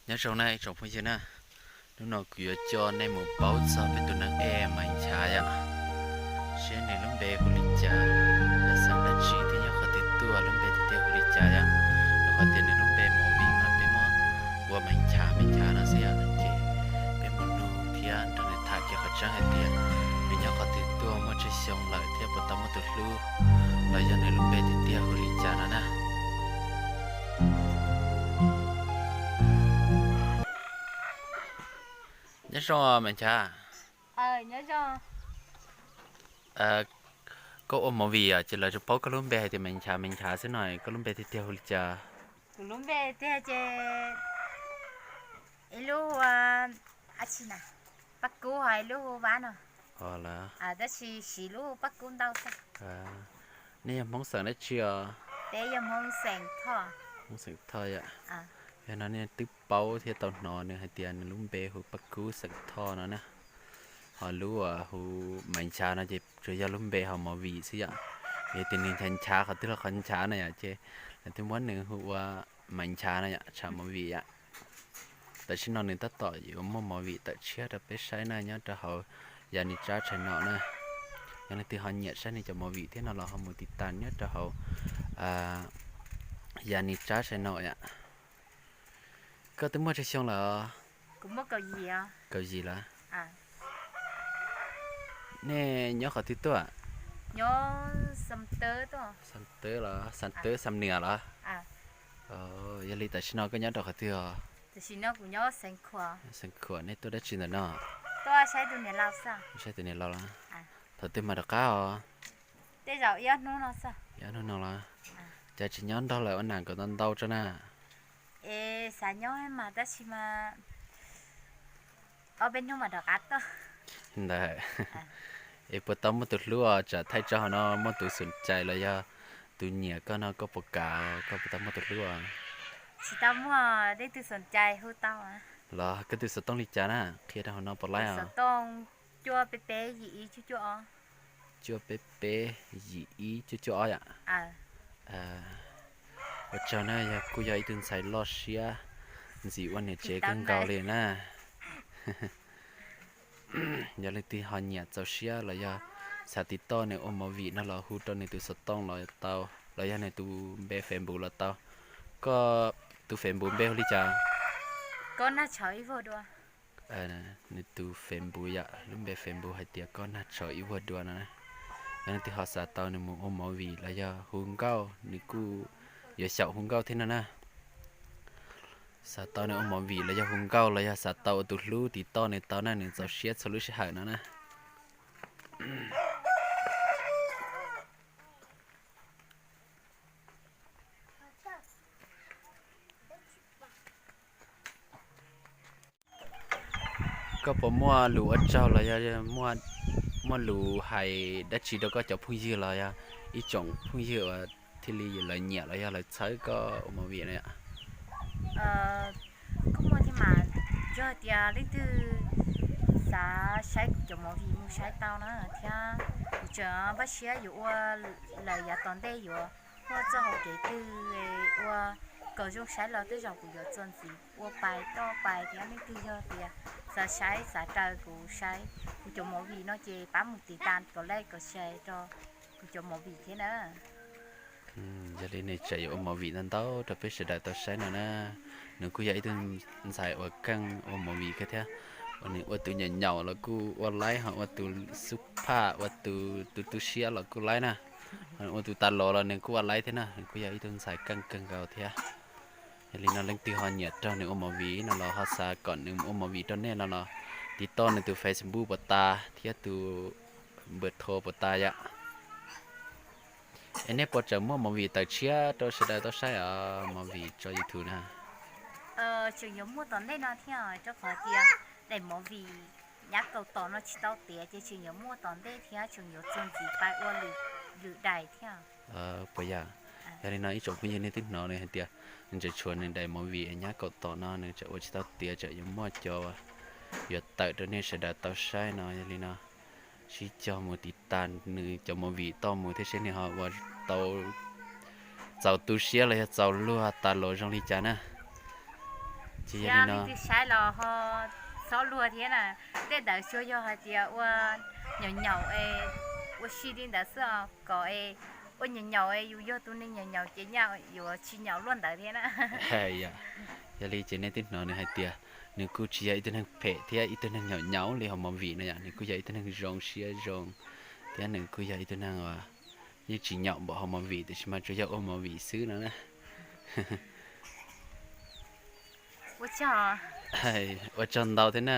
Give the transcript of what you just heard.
Nyob zoo na ib tsoom phooj ywg na, hnub no kuv yuav coj nej mus paub txog peb tus neeg ej Maiv Nchav yom, seb nws lub npe hu li cas, yog xeem dab tsi thiab nyob qhov twg tuaj, lub npe tiag tiag hu li cas yom. Rau qhov tias nws lub npe movie mas peb muab ua Maiv Nchav Maiv Nchav no xwb yom, ces peb mus nug thiab nrog nws tham kiag qhov tseeb hais tias nws nyob qhov twg tuaj, muaj tsawg xyoo lawm thiab puas tau muaj tus hlub, los yog nws lub npe tiag tiag hu li cas no na. Nyob zoo Maiv Nchav. Koj ua movie ces lawv tsuas paub koj lub npe hais tias Maiv Nchav Maiv Nchav xwb no, koj lub npe tiag tiag hu li cas? Kuv lub npe tiag ces ib lub hu Paj Kub, ho ib lub hu Vab no. Tab sis siv lub Paj Kub ntau xwb. Nej yog Hmoob xeem dab tsi os? Peb yog Hmoob xeem Thoj. Hmoob xeem Thoj yom. Yog no nej twb paub thiab tau hnov nws hais tias nws lub npe hu Paj Kub xeem Thoj no na. Ho lub uas hu Maiv Nchav no ces tsuas yog lub npe hauv movie xwb yom. Yog tias nws nchav nchav qhov twg los qhov nchav no yom, ces lawv thiaj muab nws hu ua Maiv Nchav no yom, tshaj movie yom. Tam sim no nws tab tom yuav muaj movie tawm tshiab rau peb saib na nyob rau hauv Yav Nis Tsab channel na. Yog leej twg ho nyiam saib nws cov movie thiab no los ho mus tiv tas nyob rau hauv Yav Nis Tsab channel yom. Koj twb muaj tsawg xyoo lawm? Kaum yim lawm. Nej nyob qhov twg tuaj? Xam Tawb los? Xam Tawb Xam Nias los? Yog li tam sim no koj nyob rau qhov twg os? Xeev Khuam. Nej tuaj dab tsi ntawm no? Saib tus niam laus los? Thaum twg mam rov qab os? Ib ob hnub no los? Cas tsis nyob nrog lawv ua nam kom ntau ntau tso na? Es xav nyob mas tab sis mas ob peb hnub mam rov qab tuaj. Ntawd, es puas tau muaj tus hlub os, tsam thaij tso hauv no muaj tus xom cais los yog tus nyiam koj no koj puas kam, koj puas tau muaj tus hlub os? Tsis tau muaj leej twg xom cais hu tau. Los koj tus xov tooj li cas na, qhia rau hauv no puas laib os? Xov tooj cuaj peb peb yim ib cuaj cuaj ob. Cuaj peb peb yim ib cuaj cuaj ob yom. Ua tsaug na, yog kuj yog ib tug ntxhais loj siab ntxim ua niam tsev kawg nkaus li na. Yog leej twg ho nyiam txaus siab los yog xav tiv toj nws ua movie no los hu rau nws tus xov tooj los tau, los yog nws tus npe Facebook los tau. Koj tus Facebook npe hu li cas? Nws tus Facebook yom, lub npe Facebook hais tias Koj Nag Tshauv Ib Vuag Dua no na. Yog leej twg ho xav tau nws mus ua movie los yog hu nkauj, nws kuj yuav xyaum hu nkauj thiab no na. Xav tau nws ua movie los yog hu nkauj los yog xav tau ua tus hlub tiv toj nws tau na, nws txaus siab txhua lub sij hawm no na. Koj puas muaj lus ua tsaug los yog muaj lus hais dab tsi rau koj cov phooj ywg los yog ib tsoom phooj ywg uas thiaj li lawv nyiam los yog lawv txhawb koj ua movie no yom? Kuj muaj thiab mas, yog tias leej twg xav saib kuv cov movie mus saib tau na, thiab kuv tseem npaj siab yuav ua lawm yav tom ntej yuav muaj txoj hauv kev twg ua kom zoo saib los tej zaum kuv yuav txuas ntxiv ua pais toj pais thiab. Leej twg yog tias xav saib xav raws kuv saib kuv cov movie no ces pab mus tiv tas kom like kom share rau kuv cov movie thiab na. Yog li nws tseem yuav ua movie ntau ntau rau peb sawv daws tau saib no na. Nws kuj yog ib tug ntxhais uas keej ua movie kawg thiab. Uas nws ua tus nyaum nyaum los kuj ua laib, ho ua tus xub phaj, ua tus tu tu siab los kuj laib na. Ho ua tus tas los los nws kuj ua laib thiab na. Nws kuj yog ib tug ntxhais keej kawg nkaus thiab. Yog li no leej twg ho nyiam raug nws ua movie no los ho xav kom nws ua movie rau nej no los tiv toj nws tus Facebook puas tas thiab tus npawb tho puas tas yom. Es nej puas tseem muaj movie tawm tshiab rau sawv daws tau saib os, movie tso YouTube na? Tseem yuav muaj tom ntej no thiab, rau qhov tias daim movie Nyab Kaum Tom no tsis tau tiav ces tseem yuav muaj tom ntej thiab tseem yuav txuas ntxiv pais ua lwm daim thiab. Puas yog? Yog li no ib tsoom phooj ywg nej twb hnov nws hais tias nws tseem tshuav nws daim movie Nyab Kaum Tom no nws tseem ua tsis tau tiav, tseem yuav muaj cov yuav tawm rau nej sawv daws tau saib no. Yog li no sib cog mus tiv tas nws cov movie toj mus thiab seb nws ho ua tau txaus tu siab los yog txaus luag tas los zoo li cas na. Yog li no, saib los ho txhob luag thiab na. Tej ntawd xyov yog hais tias ua nyaum nyaum, ua si li ntawd xwb os, kom ua nyaum nyaum, yus yog tus neeg nyaum nyaum ces nyaj yuav tsis nyaum luaj ntawd thiab na. Yog li ces nej twb hnov nws hais tias nws kuj tsis yog ib tug neeg phem thiab ib tug neeg nyaum nyaum li ho movie no yom, nws kuj yog ib tug neeg zoo siab zoo thiab nws kuj yog ib tug neeg uas yeej tsis nyaum npaum ho movie tiam sis mas tsuas yog ua movie xwb no na. Ua tsaug ntau thiab na.